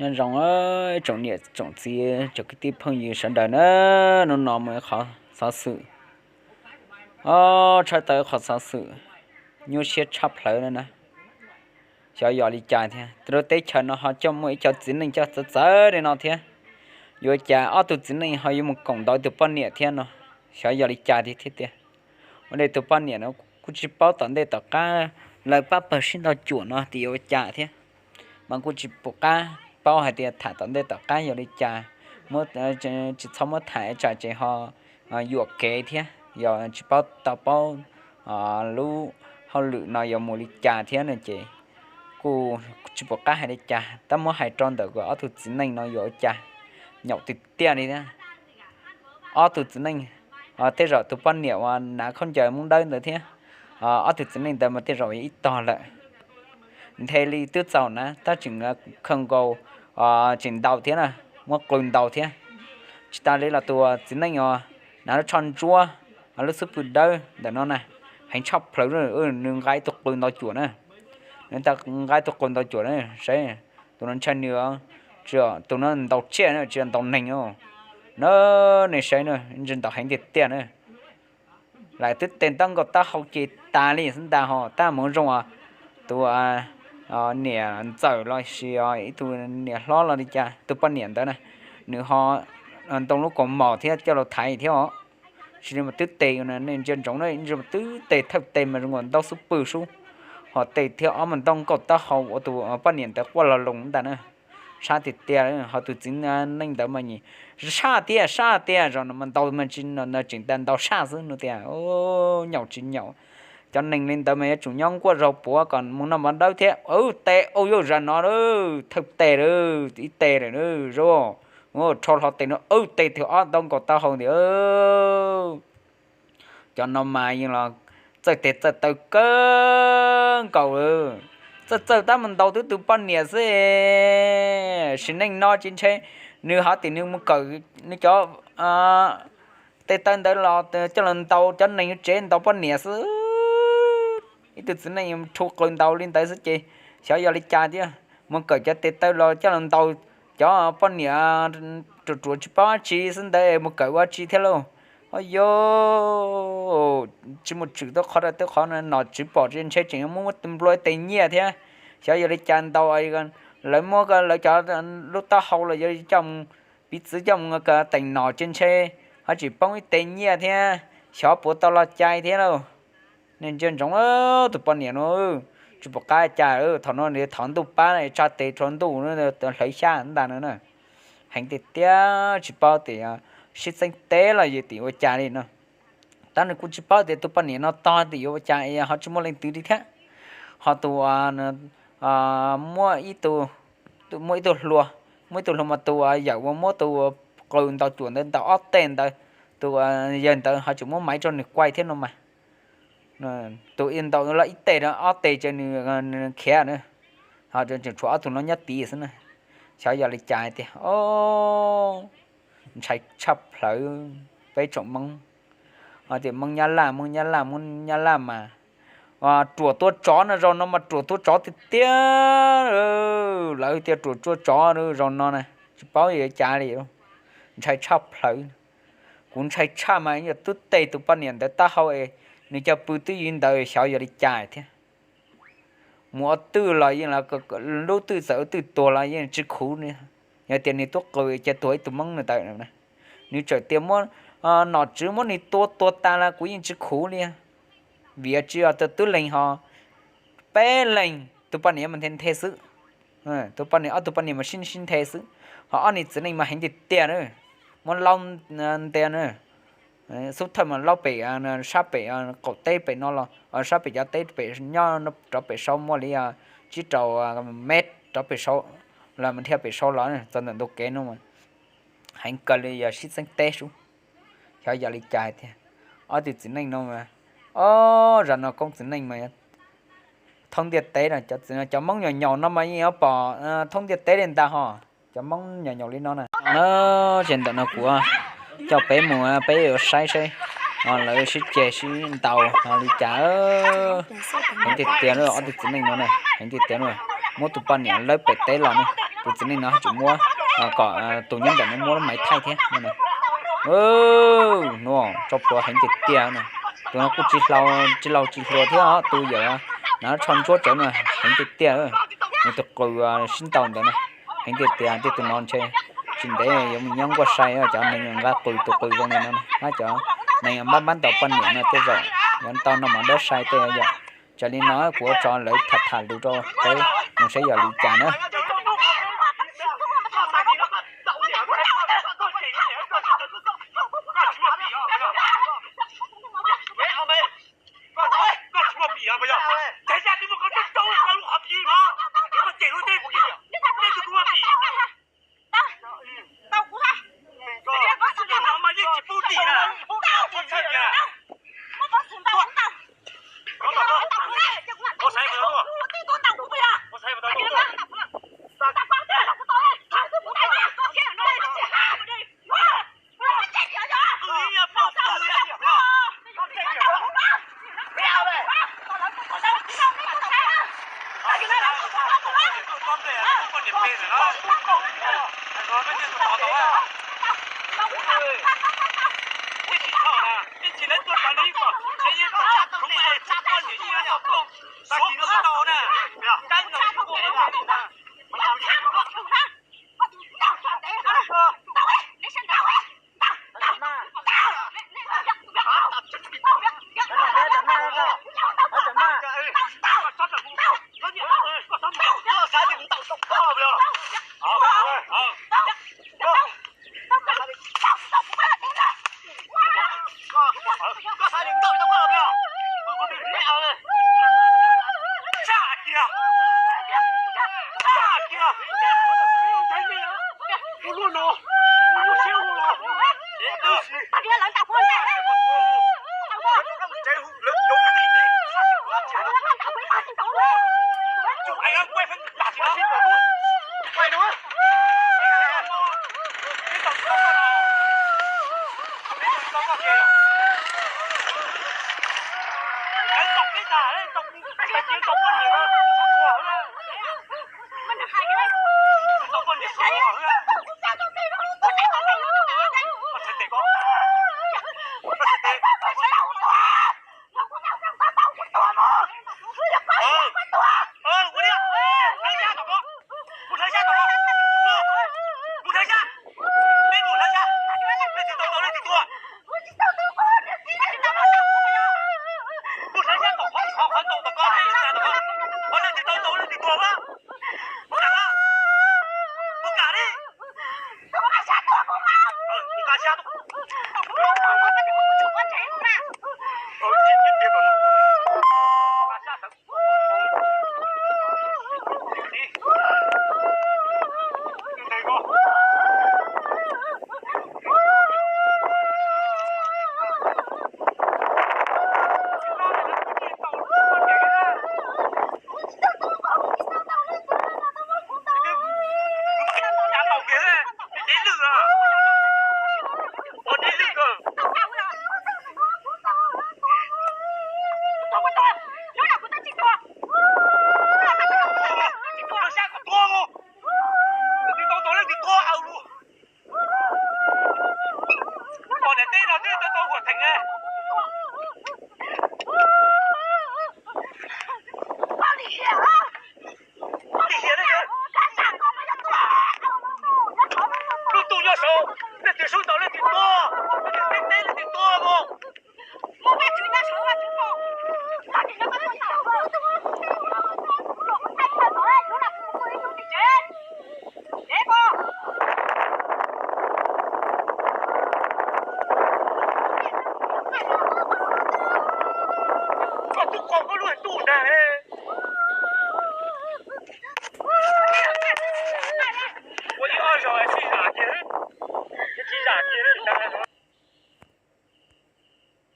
Nyob zoo tsoom niam tsoom txiv tsoom kwv tij phooj ywg sawv daws na, hnub no muaj qhov xov xwm, o, tshaj tawm qhov xov xwm nyuaj siab tshaj plawv na. Xyov yog li cas thiab, lub teb chaws no ho coj muaj ib co txiv neej coj txawv txawv li no thiab. Yuav cas ob tug txiv neej ho yuav mus koom ntaus tus poj niam thiab no, xyov yog li cas thiab tiag. Ua ntej tus poj niam no kuj tsis paub tom ntej tom qab lawv pab pawg sib ntaus cuam no tias yuav ua cas thiab, mas kuj tsis pom qab paub hais tias tham tom ntej tom qab yog li cas, tsis txhob muab tham tsam tseem ho yuam kev thiab, yog tsis paub tau paub lub hauj lwm no yuav mus li cas thiab no ces kuj tsis pom qab hais li cas, tab muab hais rau ntawm ob tug txiv neej no yuav ua cas, nyaum tiag tiag li thiab. Ob tug txiv neej, tej zaum tus poj niam uas hnav khaub ncaws Hmoob Dawb ntawd thiab ob tug txiv neej ntawd mas tej zaum ib tog lawm. Nthe li twb txaus na, tab tseem khaws nkaus, tseem ntaus thiab na, muab qw ntaus thiab. Tsis tas li los tus txiv neej uas hnav lub tsho ntsuab, lub xub pwg dawb ntawm no na, heev tshaj plaws, nws nqa ib tug qw ntaus cuam na. Nws nqa ib tug qw ntaus cuam na, saib, tus no ntshai nws, tus no ntaus tsiaj na, tsis yog ntaus neeg na. Nej saib na, nws ntaus heev tiag tiag na. Lawv twb tes ntaub nkaus taub hau ces tas li xwb ntag ho, tab mus zoo tus niam ntxawm los sis ib tug niam hlob los li cas, tus poj niam ntawd na, nws ho ntoo lub kaus mom thiab coj los thaiv thiab os. Tsis li mas twb tes, nej ntsia ntsoov na, twb tes thawj tes mas zoo nkaus ntaub xub pwg sub, ho tes thiab ob mas ntaub nkaus taub hau ua tus poj niam ntawd quaj los loos ntag na. Sab tiag tiag, ho tus txiv neej ntawd mas sab tiag sab tiag, zaum no mas ntaus mas tseem tas ntaus sab xwb no tiag, nyaum tsis nyaum. Cov neeg li ntawd mas yuav tsum nyob nkuaj zaug puav kom mus noj mov dawb thiab. Tes ua yuj zam no, thawj tes lawm, ib tes lawm, zoo, rho hlo tes no, tes thiab ob ntaub nkaus taub hau ntag. Cov no mas yeej los txawj tes txawj taw kawg nkaus, txawj txawj tab mus ntaus twb tus poj niam xwb. Sim neej no tsis ntshe nws ho tias nws mus kawm nws cov tes taw ntawd los coj los ntaus cov neeg tsev ntaus poj niam xwb. Ib tug txiv neej rhu qws ntaus li ntawd xwb ces xyov yog li cas thiab. Mus kawm cov tes taw los coj los ntaus cov poj niam ruam ruam tsis paub dab tsi xwb ntawd mus kawm ua dab tsi thiab lauj. Ho yog tsis mus tshwm tau qhov rau tau qhov no nom tswv pom tsis ntshe tseem muab nplua ib tes nyiaj thiab. Xyov yog li cas ntaus, lawv muab lawv cov lub taub hau los yuav coj mus, piv txwv coj mus teem nom tsis ntshe ho tsis poob ib tes nyiaj thiab. Xyov puas tau los cai thiab lauj. Nej ntsia ntsoov tus poj niam no, tsis pom qab cas, thaum no thov ntuj pab tsaj tes rau ntuj hlawv xyaj ntag no na. Heev tiag tiag, tsis paub tias sib txeeb teb los yog tias ua cas li no. Tab nws kuj tsis paub tias tus poj niam no tog tias yuav ua cas ho tsis muaj leej twg li thiab. Ho tus muaj ib tug, muaj ib tug hluas, muaj ib tug hluas mas tus yawm uas muab tus qws ntaus cuam ntawd ntaus ob teg ntawd, tus yawg ntawd ho tseem muab maiv rau nws kuaj thiab no mas. Tus ntaus los ib teg, ob teg ces nws khiav na, ho tseem tshuav ob tug no nyob tid xwb na. Xyov yog li cas tiag, ntshai tshaj plaws peb tsoom Hmoob. Tias Hmoob Nyab Laj, Hmoob Nyab Laj, Hmoob Nyab Laj mas ruam tua tsov no, zaum no mas ruam tua tsov tiag tiag. Lawv tias ruam tua tsov zaum no na, tsis paub yog cas li, ntshai tshaj plaws. Kuv ntshai tshaj mas yog twb tes tus poj niam ntawd taub hau es nws cov pw twb yog ntawd, xyov yog li cas thiab. Mus ua twj los yeej, lub twj txawm ua twj tuag los yeej tsis khuv li. Yog tias nws twb qw ces tuag ib tug Hmoob no ntawd, nws txawm tias muab nom tswv muab nws tua tuag tas los kuv yeej tsis khuv li. Vim tsis yog tus twb leeg ho peb leeg, tus poj niam mas nthe nthe xwb. Tus poj niam, ob tug poj niam mas sib sib nthe xwb, ho ob niag txiv neej mas heev tiag tiag na. Muab laub ntias na, xub thawj mas laub pem sab pem qaum teb pem no los sab pem cov teb pem nyob rov pem saud muaj li tsib rau mev rov pem saud los mus dhia pem saud los txog ntawm ntug kev no. Heev kawg li, yog sib txeeb teb sub. Xyov yog li cas hais tias ob tug txiv neej no, o, zam no koob txiv neej mas thoob ntiaj teb, cov Hmoob nyaum nyaum no mas yeej yuav pom thoob ntiaj teb li ntag ho. Cov Hmoob nyaum nyaum li no na. Ces ntawm no kuv coj peb mus, peb yuav saib saib lawv sib ceg sib ntaus li cas. Heev tiag tiag, ob tug txiv neej no na, heev tiag tiag, muab tus poj niam lawb pem teb los na. Tus txiv neej no tseem muab, kom tus nyob ntawm no muab lub maiv thaij thiab no. Nws tso plhuav heev tiag tiag no. Tus no kuj tsis hlau tsis hluas thiab, tus yawm no tsho ntsuab tsawv no heev tiag tiag. Nws tus qws sib ntaus ntawd no heev tiag tiag. Tej tus no ntshe tsis ntev yuav mus nyob nkuaj sai, cov neeg nqa qws tus qws zoo li no, cov neeg npab npab ntaus poj niam no tej zaum yuav tau noj mov dawb sai tej yom. Raws li no kuv ua tso lawv tham tham lus rau peb mloog saib yog li cas na. Lub ntuj nyob saud, leej twg sub ntaus leej twg tuag, leej twg teb teb leej twg tuag mus. Koj twb qua koj lub ntuj ntag.